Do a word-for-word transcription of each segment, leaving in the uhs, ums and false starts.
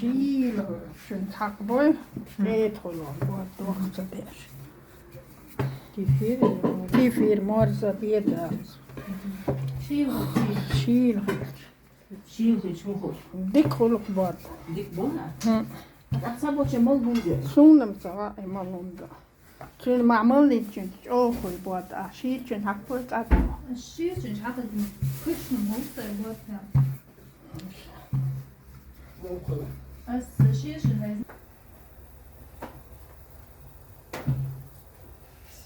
Шийла шуьнца хьакхабой, хетахула бод дохца деш. Кефир, кефир, морза, беда. Шийла. Шийла. Шийла хилча муха хул? Дика хул бод. Дика бу? ХӀм. Ах са боча мал гунга. Суна-м ца ваи мал гунга. Цуьнан мах маллинчуьнца чӀогӀа хуй бод, а шийчуьнца хьакхой цӀа. Шийчуьнца хьакхой кхуьчна муха хуй бод. Ас шийчуьнца хьайза.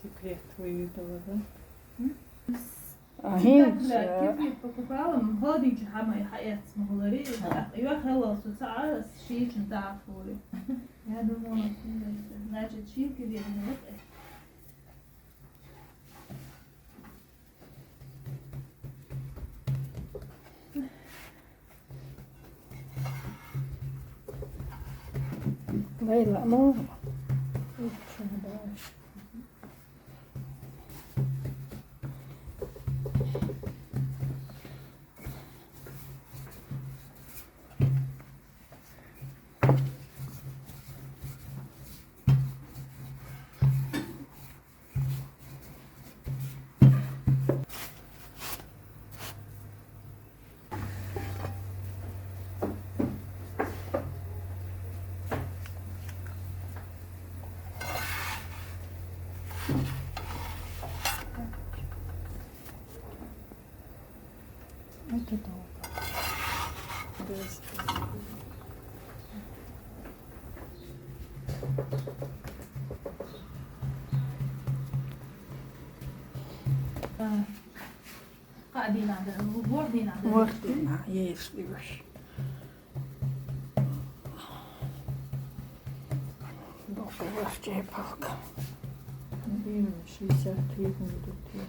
Секрет выведала, да? М? А, хӀинца. Покупала, м, холодильниче хьамай хьаэц ма хулари, тӀаккха йоах хьалал со ца а, шийчун тӀаккха хури. Я думала, значит, шийла кивер не вот это. Лейла, ну, Это долго. Десять. А, кхаа дийнахь дар, ворхӀ дийнахь дар. ВорхӀ дийнахь, еш, еш. Доккха ваш чепалка. Именно шестьдесят три хӀунда ду те.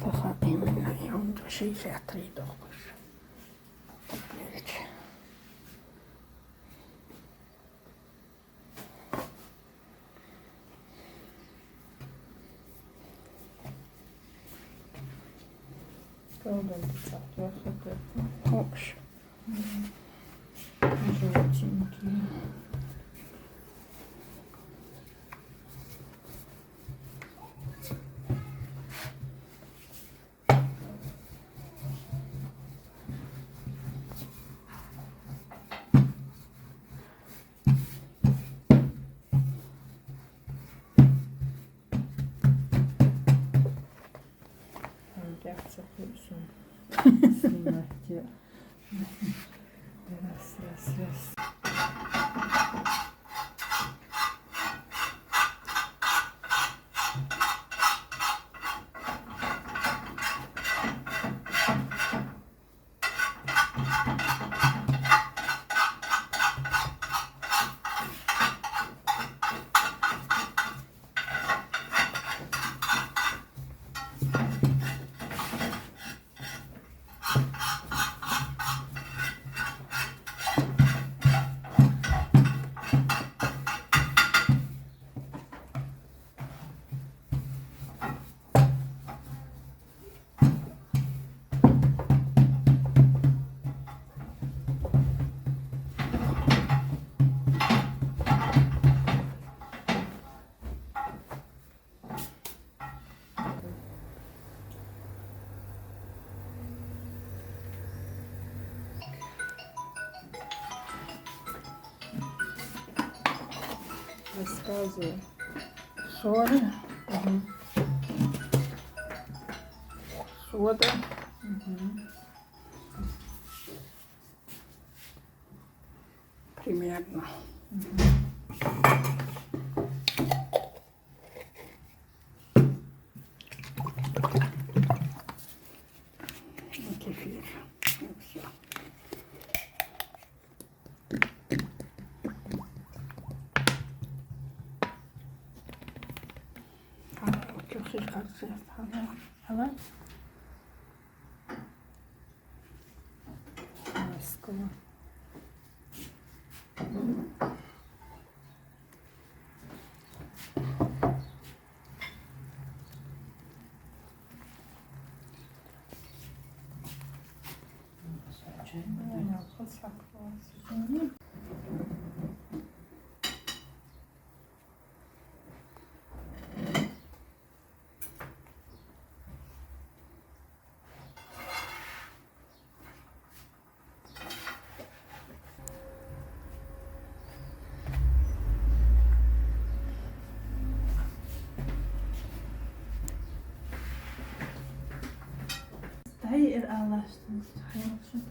Саха именно, я хӀунда шестьдесят три доккхуш. Хоош. Желтенький. Ам дехьа ца кхуьу суна. Снимать. Раз, раз, раз. Рассказывай. Соль. Мгм. Сода. Мгм. Примерно. Мгм. Кефир. И всё. А, вот тут сейчас как раз, ага. Ага. Ласково. Дай эр аллаштым. Хайран шын.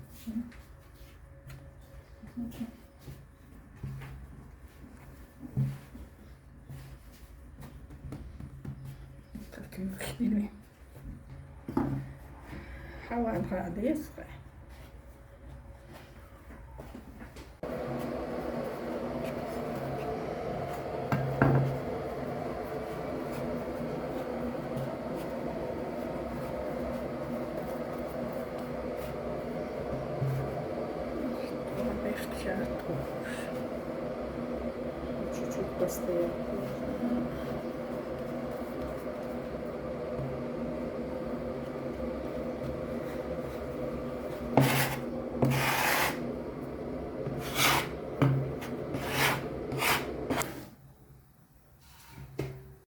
Как мыхтиме. Хаван хадесха. Чуть-чуть постоять.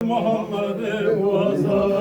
Muhammed'e bu azap.